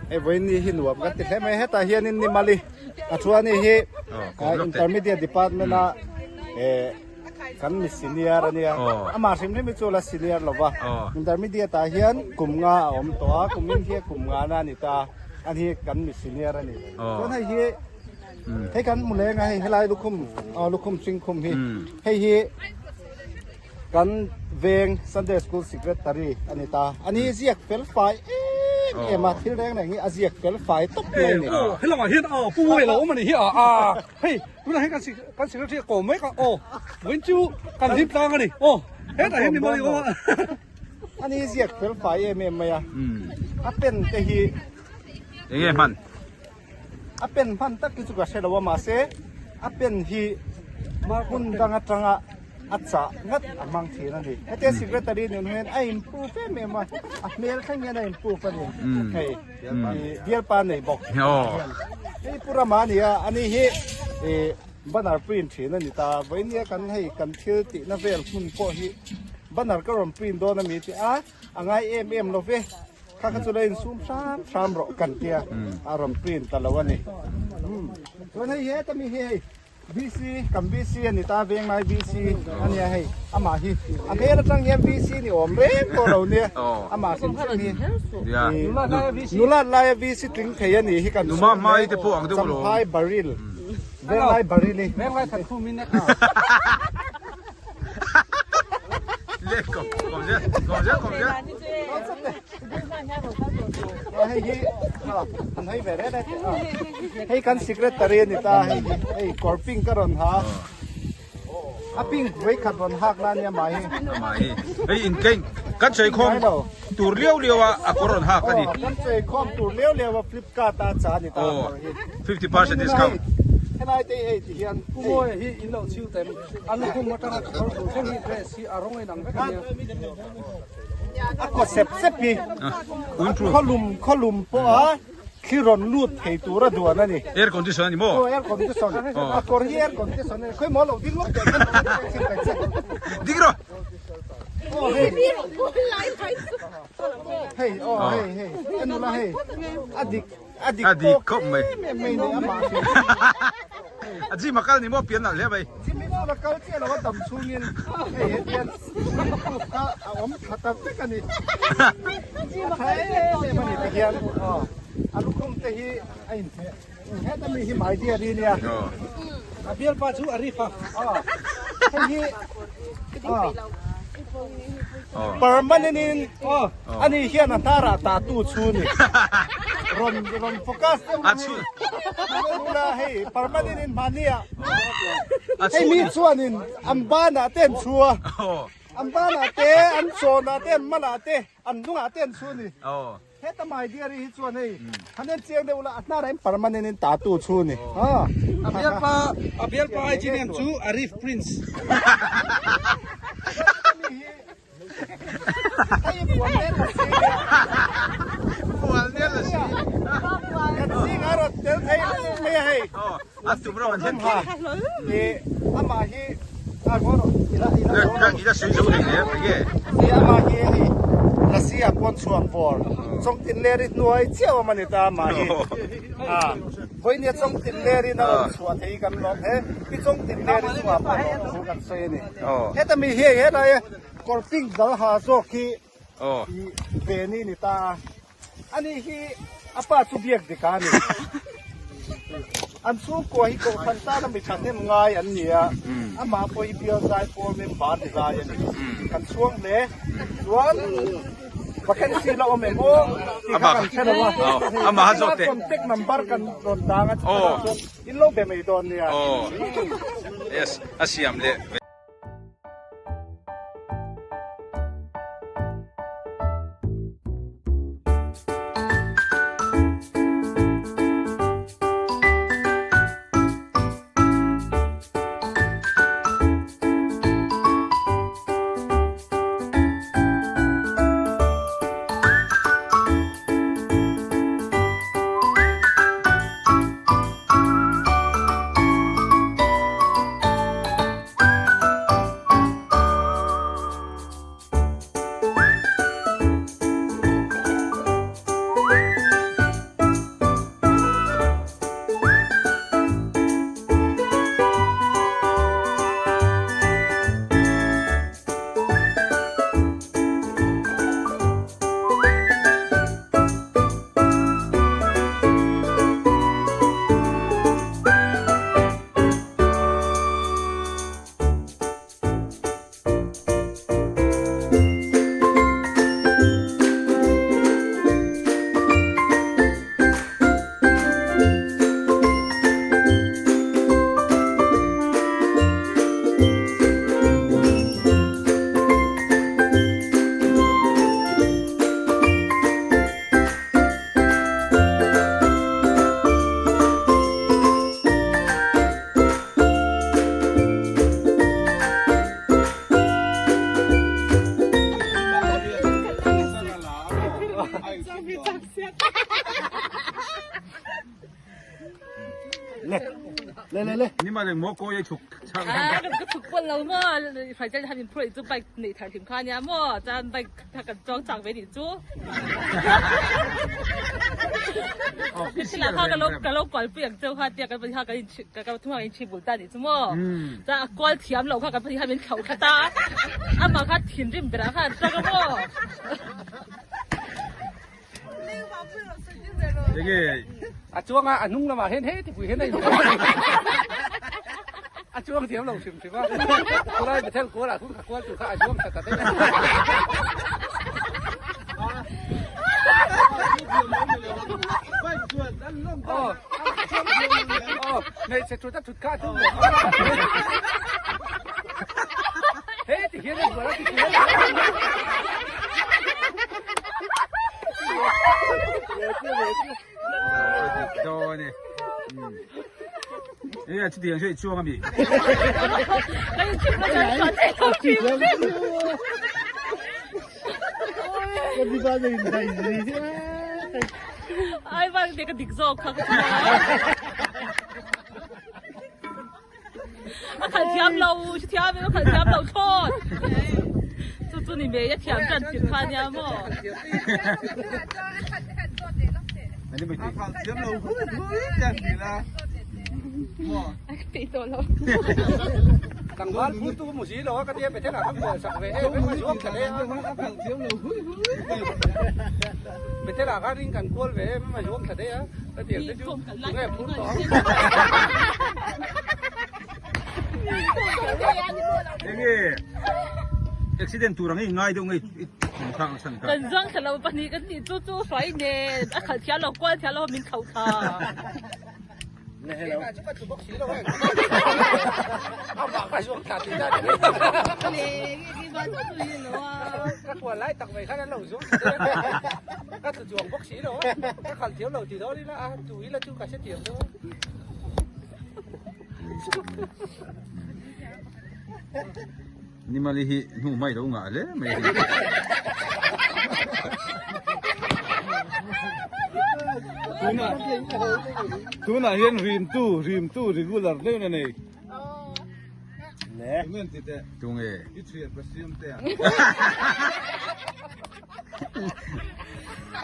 Hei vawiin hi nuam kan ti hle mai hetah hianin ni mali a chuan hi intermediate department a eh kan mi senior ania amah hrim hrim hi chu la senior lova intermediate ah hian kum nga a awm tawh a kum in hi kum nga na a ni ta a ni kan mi senior a ni chuan hei hi hei kan hmu leng a hei helai lukhum aw lukhum hring khum hi hei hi Kan veng Sunday School Secretary a ni ta. A ni ziak fel fai em em a, thil reng reng hi a ziak fel fai tawp mai a ni. Aw, he lamah hian aw pu ngei lo awm a ni hi a, a hei tunah hian kan kan secretary a kawm mek a, aw vawiin chu kan hlim tlang a ni, aw hetah hian ni mawni awm a. A ni ziak fel fai em em mai a, a pen te hi. Enge hman? A pen hman tak hi chu ka hre lo a mahse a pen hi hmun dang atanga a chah ngat a hmang thin a ni. Hetia secretary nun hian a improve em em a, a hmel thleng hian a improve a ni. Hei bialpa nei bawk hei Pu Rama a ni a, ani hi banner print thin a ni ta. Vawinia kan hei kan thil tihna vel hmun pawh hi banner ka rawn print dawn a mi tih a. A ngai em em lo ve, kha kha chu lo insum hram hram rawh kan tia a rawn print ta lo a ni. Chuan hei heta mi hi hei VC kan VC a ni ta Venglai VC a nia hei amah hi a hmel atang hian VC ni awm reng pawh lo nia amah hrim hrim hi nulat laia VC tling thei a nih hi kan chhung hle Champhai Baril Venglai Baril hi. Venglai Thankhum in Hei hi an hawi ve reng reng hei kan secretary a ni ta hei hi hei kawr pink a rawn ha a pink vawikhat rawn hak na ania mah hi mah hi hei inkein kan sawi khawm tur liau liau a a kawr rawn hak a ni kan sawi khawm tur liau liau a flipkart a cha a ni ta kawr hi 50% discount helai te hei ti hian Pu Mawia hi in lo chhiu tem A lukhum atanga ka kawr tur thleng hi dress hi a rawng a inang vek a nia. A kaw sep sep hi khawlum khawlum pawha thli rawn lut thei tura duan a ni. Air condition a ni maw? Aw air condition. A kawr hi air condition a ni. Khawi maw lo ding lawk teh khan lo ding lawk teh. Ding rawh. Aw hei. Hei aw hei hei. A nula hei. A dik. A dik A dik khawp mai. Em em mai ni amah hrim. A gym a kal ni maw pian nalh hle mai. Gym hi chu la kal chiah lo a dam chhungin hei hetian improve kha a awm tha ta vek a ni. A tha em em a ni ti hian aw a lukhum te hi a intheh heta mi hi my dear i nia. A bialpa chu a rif a. Aw hei hi aw Permanent in ani hian a hnarah tatu chu ni. Rawn rawn focus deuh na hei. Ula hei permanent in mahni ah. Hei mi chuanin an banah te an chhu a. An banah te an chawnah te an malah te an hnungah te an chhu a ni. Heta my dear hi chuan hei han en chiang deuh la a hnarah hian permanent in tatu chu ni. A bialpa a bialpa IG name chu Arif Prince. Hei bual nen la si. Bual nen la si. Kan zing a rawn tel thei reng mai a hei. A tum ram an then khi. Amah hi a rawn ila ila ila sui zo thei hle enge. Amah hi hei lasi ah pawn chhuak vawr chawngtin ler hi hnuai chiah awm a ni ta amah hi. A vawinia chawngtin ler in a rawn chhuah thei hi kan lawm he pi chawngtin ler hi chungah pawh lawm thu kan sawi a ni. Heta mi hi hei helai kawr pink dal ha zawk hi ve ni ni ta a. Ani hi a pa chu biak dik a ni. An chhungkua hi Kohhran tana mi thahnem ngai an ni a, amah pawh hi bial zai pawl member ni lai a ni. Kan chhuang hle. Chuan vacancy la awm em aw tih kha kan hre lo a. Contact number kan rawn dang a chuan in lo be mai dawn nia. Yes, a siam leh. Le le le le. Ni ma le mo ko ye chuk chak. Ah, ka chuk pol lo mo. Phai chal han in phurh chu bike nei thar hlim kha nia mo. Chan bike tha kan chuang chak ve ni chu. Thil kha ka lo ka lo kual pui ang cheu kha tia kan pahnih kha kan in ka ka thung in chibul ta ni chu mo. Cha a kual thiam lo kha kan pahnih kha min khauh kha ta. Ama kha thinrim berah khan tang a mo. A chuang a, a hnung lamah hian heti pui hian a in a chuang thiam lo hrim hrim a. Khulai Bethel kual ah khun ka kual tur kha a zuang tha ta daih a. Aw, aw, hmeichhe thut a thut kha a tum lo. Heti hian a bual a ti tih a. Dawn e. E chutiang chu i chuang ami. Ai vang te ka dik zawk kha ka A khalh thiam lo, si thiam em a khalh thiam lo thlawt. Chu chu ni me a thiam tan tir kha nia maw. A khalh thiam lo hui hui te an ti la. Maw. Ti tawh lo. Tlangval phu tu mu si lo a ka tia Bethel ah ka kual sak ve em em a zuam thla hle a. A khalh thiam lo hui hui te. Bethel ah khan ring kan kual ve em em a zuam thla hle a. Ka tiang te chu tunge phur tawh ang. Enge accident tur ang i ngai deuh nge i thlak na chhan kha. Kan zuang thla lo pahnih kan nih chu chu hruai nen a khalh thiam lo kual thiam lo min khauh thla. Keimah chu ka tlu bawk si lo heng. Amah ka zuang thla tih dan Ka kual lai tak mai khan an lo zuang thla daih a. Ka tlu chuang bawk si lo a. Ka khalh thiam lo ti dawn ila a tu ila chu ka hre thiam dawn. Nimali hi hnu hmai lo ngah hle mai a ni. Tunah tunah hian rimtu rimtu regular deuhin a nei. Le. Tunge. I thian pa siam te a.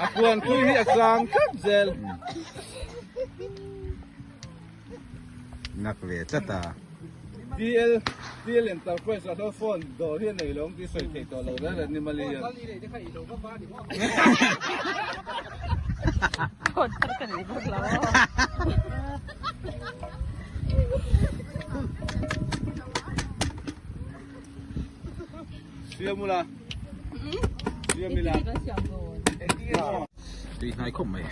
A puan tui hi a sang tlat zel. Nak ve tlat a. TL TL Enterprise a hlo phone dawr hi a nei lo ang tih sawi thei tawh lo reng reng ni mali hian. Phone thar ka nei bawk lo. Siam ula. Siam ila. Tui hnai khawp mai.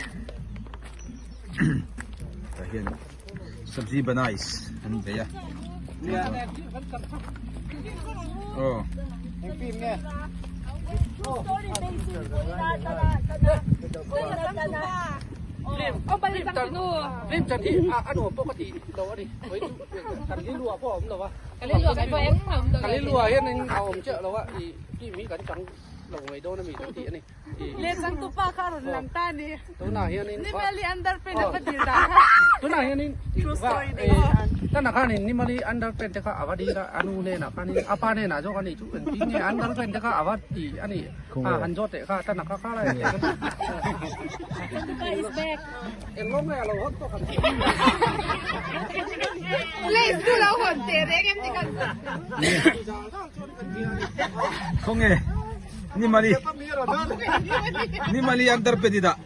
Tah hian sabzi banais an bei a. Aw. Lim chan hi a nuam pawh ka ti lo a ni. Kan rilru ah hian a awm chiah lo a, i team hi kan chang lo ngei dawn a mi kan tih a ni. Lehchangtupa kha a rawn lang ta a ni. Tunah hianin Nimali underpant a va dil dah kha. Tunah hianin Tana khanin Nimali underpant te kha a va dil a, a nu hnenah khanin a pa hnenah zawk a nih chu engtin nge underpant te kha a va ti a nih a han zawt teh kha Tana kha kha lai a ni. Changtupa is back. Englo nge a lo hawn tawk ang tih. Lace chu lo hawn teh reng em ti kan. Khawnge Nimali Nimali underpant i dah.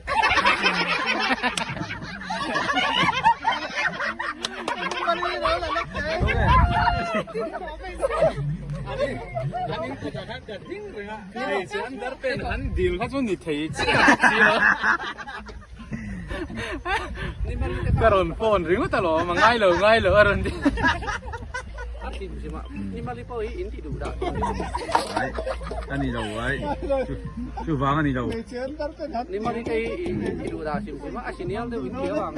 Underpant an dil kha chu ni thei chiah si lo. Ka rawn phone ringawt alawm a ngai lo ngai lo a rawn ti. A hlim hlim a Nimali pawh hi in ti duh dah. Ai a ni lo ai chu vang a ni lo. Nimali te hi in ti duh dah hlim hlim a a senior deuh in ti avang.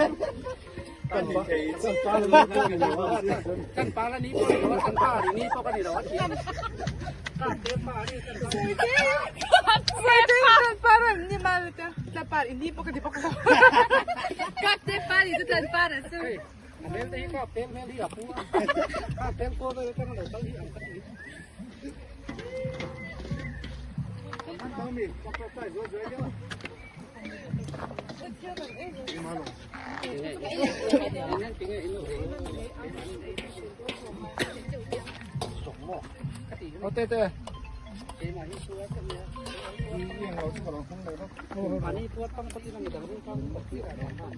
Kan pa la ni pawh a ni lo a kan pa ni pawh ka ni lo a ti. Kan pa ni kan pa.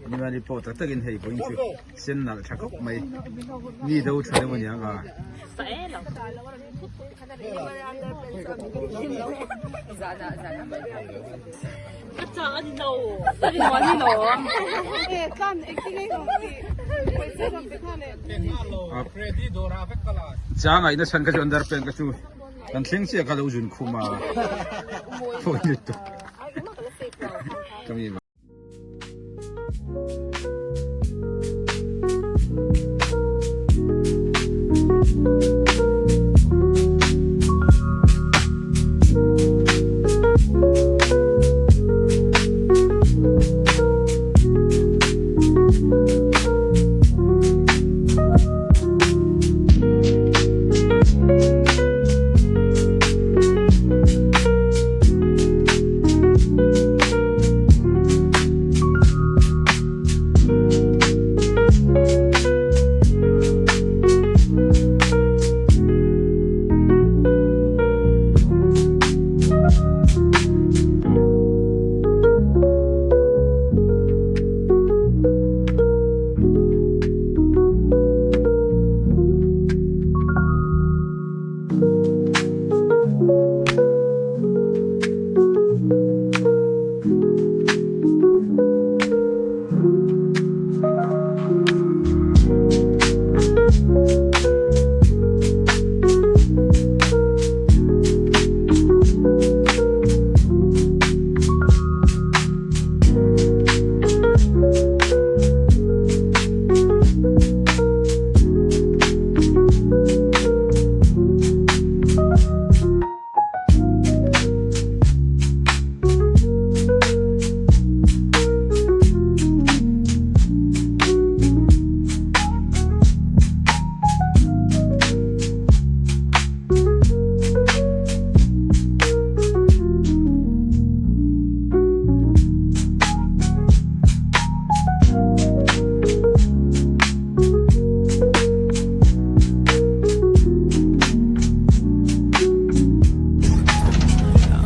Nimali pawh tak takin hei vawiin chu sen nalh tha khawp mai mi do tha deuh a niang a. Chang ngaihna chhan kha chu underpant kha chu kan thleng chiah kha lo zun khum a phawi lutuk ka mi.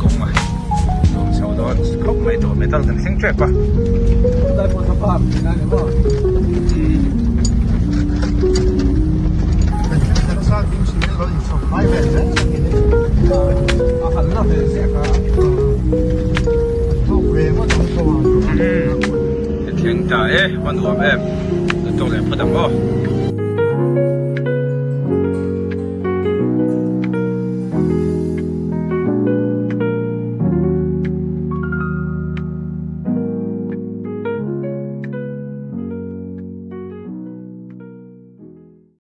Kawng a nuam chho dawn khawp mai tawh metal kan thleng tep a. Thleng ta e, a nuam em. Tawk leh phawt ang aw.